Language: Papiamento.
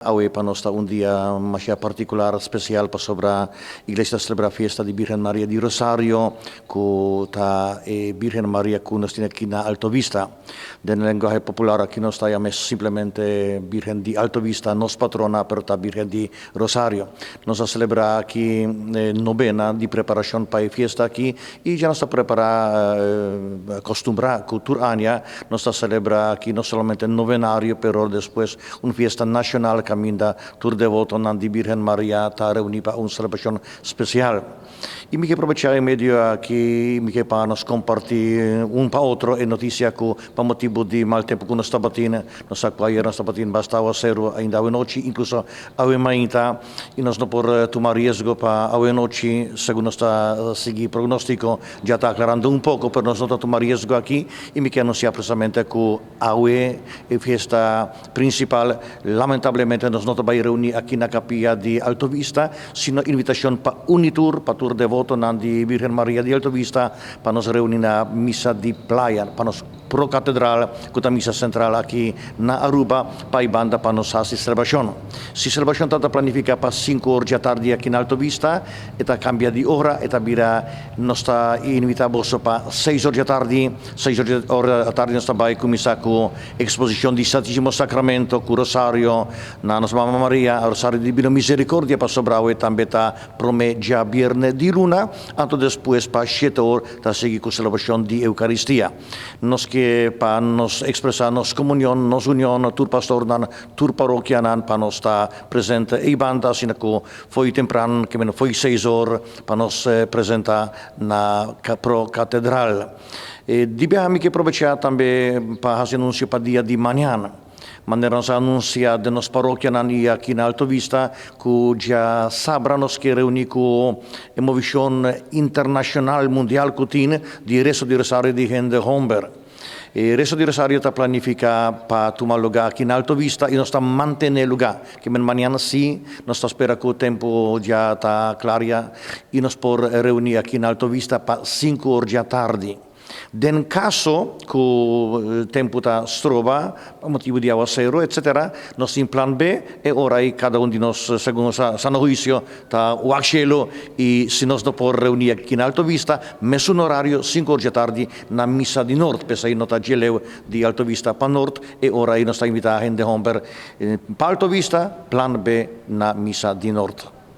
Awe pa nos ta un dia masha particular, special, pasobra Iglesia ta celebra fiesta di Virgen Maria di Rosario, cu ta e Virgen Maria cu nos tin aki na Alto Vista. Den lenguahe popular aki nos ta yam'e simplemente Virgen di Alto Vista, nos patrona, pero ta Virgen di Rosario. Nos a celebra aki nobena di preparacion pa e fiesta aki y ya nos ta prepara, acostumbra cu tur aña nos ta celebra aki no solamente novenario pero despues Un fiesta nashonal kaminda tur devotonan di Birgen Maria ta reuní pa un selebrashon spesial. I mi ke probechá e medio aki, mi ke pa nos kompartí un pa otro e notisia ku pa motibu di mal tempu ku nos tabatin, nos sa ku ayer nos tabatin basta awaseru ainda awenochi, inkluso awe mainta, i nos no por tuma riesgo pa awenochi, segun nos ta sigui prognóstiko, ya ta aklarando un poko, pero nos no ta tuma riesgo aki, i mi ke anunsiá presisamente ku. Awe e fiesta principal, lamentablemente nos no ta bay reuni aki na Capilla di Alto Vista, sino invitacion pa uni tur, pa tur devotonan di Virgen Maria di Alto Vista, pa nos reuni na Misa di Playa, pa nos Pro Catedral, cu ta misa central aki na Aruba, pa e banda pa nos haci celebracion. Si celebracion tabata planifica pa cinco or djatardi aki na Alto Vista, e ta cambia di ora, e ta bira nos ta invita boso pa seis or djatardi. Seis ora atardi nos ta bai kuminsá ku eksposishon di Santísimo Sakramento ku Rosario na nos Mama Maria, Rosario di Divino Misericordia, pasobra awe tambe ta promé djabierne di luna, anto despues pa shete or ta sigui ku selebrashon di Eukaristia. Nos ke pa nos ekspresá nos komunion, nos union, tur pastornan, tur parokianan pa nos ta presente ei banda asina ku fo'i tempran, ke meno fo'i seis or pa nos presentá na Pro Katedral. Di biaha mi ke probechá tambe pa hasi anunsio pa dia di mañana. Manera nos a anunsiá den nos parokianan i aki na Alto Vista ku djasabra nos ke reuní ku e movishon internashonal mundial ku tin di Reso di Rosario di hende homber. E Reso di Rosario ta planifiká pa tuma lugá aki na Alto Vista i nos ta mantené lugá. Ke men mañana sí nos ta spera ku tempu dja ta klaria i nos por reuní aki na Alto Vista pa sinku or djatardi. Den kaso ku tempu ta stroba pa motibu di awaseru etsetera, nos tin plan B, e ora ei kada un di nos segun nos sano huisio ta wak shelu i si nos no por reuní aki na Alto Vista, mesun orario sinku or djatardi na misa di Nort, p'esei no ta dje leu di Alto Vista pa Nort, e ora ei nos ta invitá hende homber pa Alto Vista, plan B na misa di Nort.